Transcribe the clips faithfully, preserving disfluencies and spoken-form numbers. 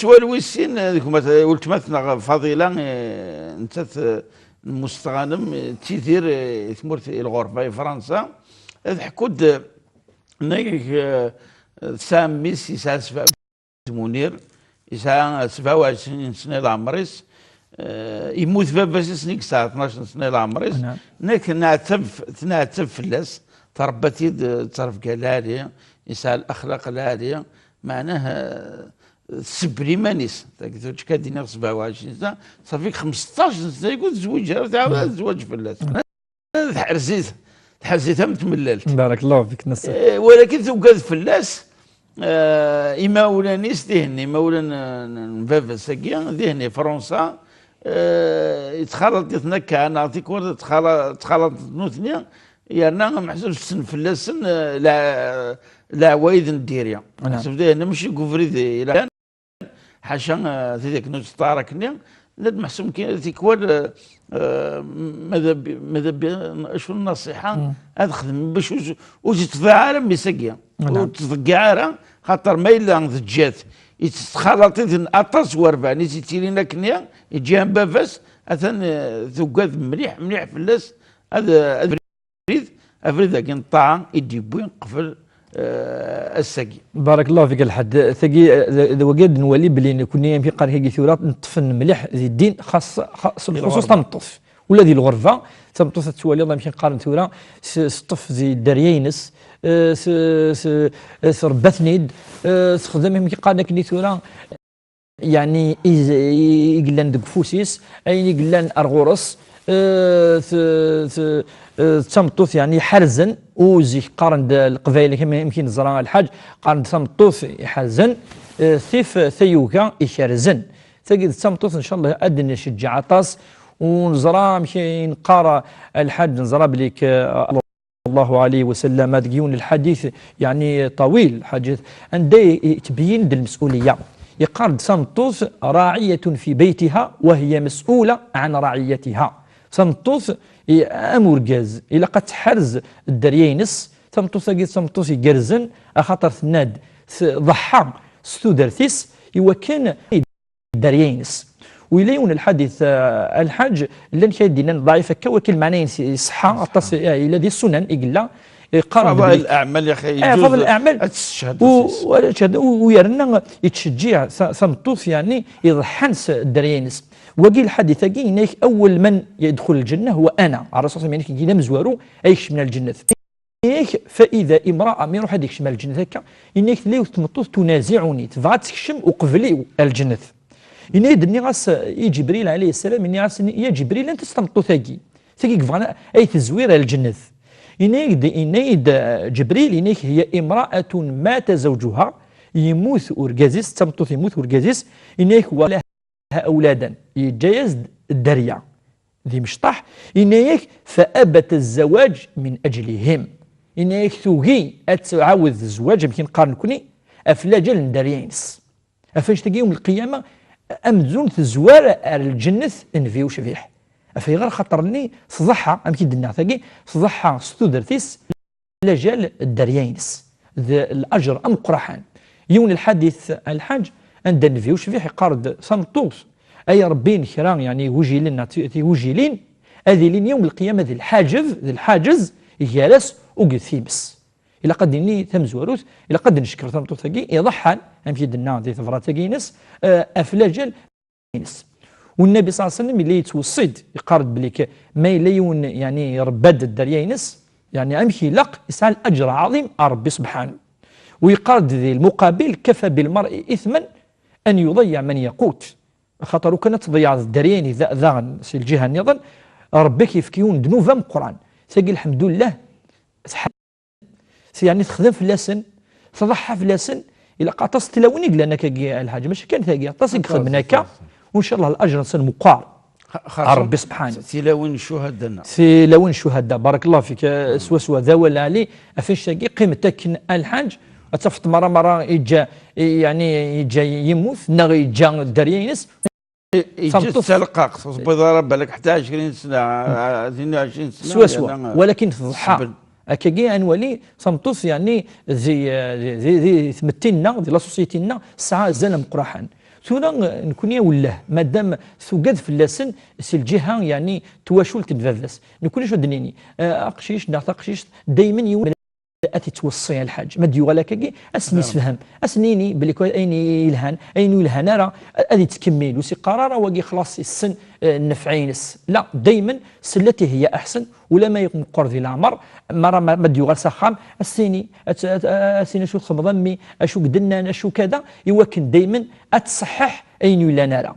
Sswal wis sin, eh, d gma-, eh, weltma-tneɣ Faḍila, eh, nettat, eh, n Mustɣanem, eh, tettidir, eh, i tmurt, i lɣerba, i Fransa. Ad tḥekku-d, eh, nnig, eh, tesɛa mmi-s, yesɛa sebɛa, Munir, yesɛa sebɛa u ɛecrin sna i leɛmer-is. Eh, yemmut baba-s ass-nni yesɛa tnac sna i leɛmer-is. Naɛam. Nekk neɛtab, tneɛtab fell-as, tṛebba-t-id, eh, d ttṛebga lɛali, yesɛa laxlaq lɛali, meɛnah, eh, tsebbel iman-is. Tagi tura kan d-iniɣ sebɛa u ɛecrin sna, ṣafi xmesṭac sna i ur tezwiǧ ara, tɛawed ad tezweǧ fell-as. Naɛam. Tḥerz-it, tḥerz-it am tmellalt. Barakallahu fik, nessa. Eh, walakin tugad fell-as, eh, imawlan-is dihen, imawlan n, n baba-s-agi, dihen i Fransa, eh, yettxalaḍ-iten akka, neɣ tikwal ttxala-, ttxalaḍ-iten nutni, yerna meḥsub ssen fell-asen, eh, la-, leɛwayed n diri. Naɛam. Meḥsub dihen mačči deg ubrid i la-, ḥaca, eh, tidak n uẓeṭṭa akken-nni, la d-meḥsub kan tikwal, eh, eh, ma d abi-, ma d abi-, acu n nnṣiḥa, ad xedmen bac ur, ur yettḍiɛ ara mmi-s-agi. Naɛam. Ur yettḍeyyiɛ ara, xaṭer ma yella teǧǧa-t, yettxalaḍ-iten aṭas n werbaɛen i s-yettilin akken-nni, yeǧǧa-t baba-s, atan, eh, tugad mliḥ, mliḥ fell-as, ad, ad abrid, abrid-agi n ṭṭaɛa i d-yewwi qbel, eh, ass-agi. Barakallahu fik a Lḥaǧ. Tagi, eh, d, d wagi ad nwali belli nekni, amek i qqaren kagi tura, neṭṭfen mliḥ di ddin, xas, xas, s lxuṣuṣ tameṭṭut. Ula di lɣerba, tameṭṭut ad twaliḍ amek i qqaren tura, s, teṭṭef di dderya-ines, eh, s, s, eh, tṛebba-ten-id, eh, texdem amek i qqaren akkenni tura, yeɛni, i, i, i yellan deg ufus-is, ayen i yellan ar ɣur-s, eh, t-, t-, eh, d tameṭṭut, yeɛni, iḥerzen, u zik qqaren-d Leqbayel, amek, amek i neẓra a Lḥaǧ, qqaren-d tameṭṭut iḥerzen, eh, tif tayuga ikerrzen. Tagi d tameṭṭut, ncallah, ad d-ncejjeɛ aṭas, u neẓra amek i neqqar a Lḥaǧ, neẓra belli k-, sallallahu alayhi wa sallam, deg yiwen n lḥadit, yeɛni, ṭawil, ḥaǧa, anda i, i, yettbeyyin-d lmes'uliyya. Yeqqar-d tameṭṭut, راعية في بيتها وهي مسؤولة عن رعيتها. Tameṭṭut, i, am urgaz, ilaq ad tḥerz dderya-ines. Tameṭṭut-agi d tameṭṭut igerrzen, axaṭer tenna-d, tḍeḥḥa s tudert-is, i wakken dderya-ines. U yella yiwen n lḥadit, eh, a Lḥaǧ, llan kra i d-yennan ḍɛif akka, walakin lmeɛna-ines iṣeḥḥa aṭas, eh, yella di Sunan i yella, eh, qqaren-d belli الأعمال, ya xi, eh, يجوز فضل الأعمال. Ad tesseched u, u, u yerna yettcejjiɛ ta-, tameṭṭut, yeɛni, iḍeḥḥan s dderya-ines. Wagi lḥadit-agi, yenna-yak, أول من يدخل الجنة هو أنا. Ṛṛasul yenna-yak, d amezwaru ay ikecmen ar lǧennet. Yenna-yak, فإذا امرأة, mi iruḥ ad ikcem ar lǧennet akka, yenna-yak, tella yiwet tmeṭṭut, تنازعني, tebɣa ad tekcem uqbel-iw ar lǧennet. Yenna-yak-d, nniɣ-as i Ǧibril alayhi ssalam, nniɣ-as, ya Ǧibril, anta-tt tmeṭṭut-agi? Tagi yebɣan ay tezwir ar lǧennet. Yenna-yak-d, yenna-yi-d, eh, Ǧibril, yenna-yak, هي امرأة مات زوجها, yemmut urgaz-is, d tameṭṭut yemmut urgaz-is, yenna-yak, ولها أولادا, yeǧǧa-yas-d dderya. D imecṭaḥ, yenna-yak, فأبت الزواج من أجلهم. Yenna-yak, tugi ad tɛawed zzwaǧ, amek i neqqar nekni, ɣef laǧal n dderya-ines. Ɣef annect-agi yawm lqiyama, amzun tezwar ar lǧennet n bi ucbiḥ. Ɣef ayɣer? Xaṭer-nni tḍeḥḥa, amek i d-nniɣ tagi, tḍeḥḥa s tudert-is, laǧal dderya-ines, d laǧer ameqqraḥan. Yiwen lḥadit a Lḥaǧ, anda Nnbi ucbiḥ iqqar-d tameṭṭut, ay Ṛebbi n kra, yeɛni igujilen neɣ ti-, tigujilin, ad ilin yawm lqiyama d lḥaǧeb, d lḥaǧez, gar-as akked times. Ilaq ad d-nini tamezwarut, ilaq ad d-neckeṛ tameṭṭut-agi iḍeḥḥan, amek i d-tenna di tebṛat-agi-ines, eh, ɣef laǧal ines. U Nnabi ṣalla Llahu ɛalayhi wa sallam yella yettweṣṣi-d, yeqqar-d belli k-, ma yella yiwen, yeɛni, iṛebba-d dderya-ines, yeɛni, amek ilaq, yesɛa laǧer ɛaḍim ar Ṛebbi subḥanahu. U yeqqar-d di lmuqabil, كفى بالمرء إثما أن يضيع من يقوت. Axaṭer ukan ad tḍeyyɛeḍ dderya-inek da-, daɣen si lǧiha nniḍen, Ṛebbi ad k-yefk yiwen ddnub ameqqran. Tagi, lḥemdullah, tḥ-, yeɛni texdem fell-asen, tḍeḥḥa fell-asen, ilaq aṭas n tlawin i yellan akkagi a Lḥaǧ, mačči kan tagi, aṭas i ixedmen akka, u ncallah laǧer-nsen meqqar. Xa-, xaṣṣa ar Ṛebbi subḥanahu. Tilawin n ccuhada-nneɣ. Tilawin n ccuhada, barakallahu fik, eh, swaswa, d awal ɛali, ɣef annect-agi, qqimet akken a Lḥaǧ, ad tafeḍ merra merra yeǧǧa, yeɛni yeǧǧa yemmut, neɣ yeǧǧa dderya-ines, I-, yeǧǧa-t d talqaqt, ur tewwiḍ ara balak ḥetta ɛecrin sna, a-, a-, tnin u ɛecrin sna, swaswa, yerna, walakin tḍeḥḥa. Tsebbel. Akkagi ad nwali tameṭṭut, yeɛni, di, di, di, di tmetti-nneɣ, di la société-nneɣ, tesɛa azal ameqqraḥan. Tura, eh, nekni awelleh, madam tugad fell-asen si lǧiha, yeɛni, twacult n baba-s. Nekni acu d-nini? Eh, aqcic neɣ taqcict, daymen yiwen ad yettweṣṣi a lḥaǧ. Ma d-yuɣal akkagi, ad sen-yessefhem, ad sen-yini belli ayen yelhan, ayen ur yelhan ara, ad yettkemmil. Ur s-yeqqar ara wagi xlaṣ yessen, eh, nnefɛ-ines. La, daymen, sellati hiya aḥsen, ula ma meqqer di leɛmer, ma, ma, ma d-yuɣal s axxam, ad s-tini, ad, ad, ad s-tini acu txedmeḍ a mmi, acu i d-nnan, acu kada, i wakken daymen ad tṣeḥḥeḥ ayen ur yellan ara.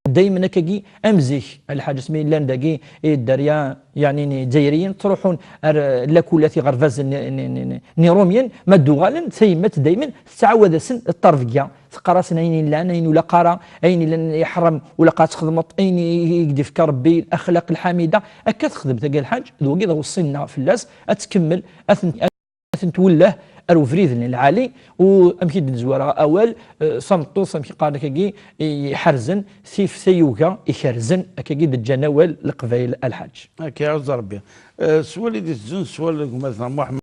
Daymen akkagi am zik, a lḥaǧ asmi llan dagi i dderya, yeɛni, n Izzayriyen, ttruḥun ar, eh, lakula, tiɣerbazen n, n, n, n Irumyen, ma d-uɣalen, tayemmat daymen tettɛawad-asen ṭṭerf deg-a, teqqar-asen ayen yellan, ayen ur ilaq ara, ayen yellan yeḥrem, ur ilaq ad txedmeḍ, ayen i, i, i k-d-ifka Rebbi, laxlaq lḥamida, akka texdem tagi a lḥaǧ, d wagi d aweṣṣi-nneɣ fell-as, ad tkemmel, ad ten-, ad ten-twelleh ar ubrid n lɛali, u amek i d-nezwar awal, eh, tameṭṭut, amek i qqaren akkagi, iḥerzen, tif tayuga ikerzen, akkagi d-ǧǧan awal Leqbayel a lḥaǧ. Akka, iɛuzz Rebbi. Eh, s wali d-itezzun s wal gma-tneɣ Muḥemmed.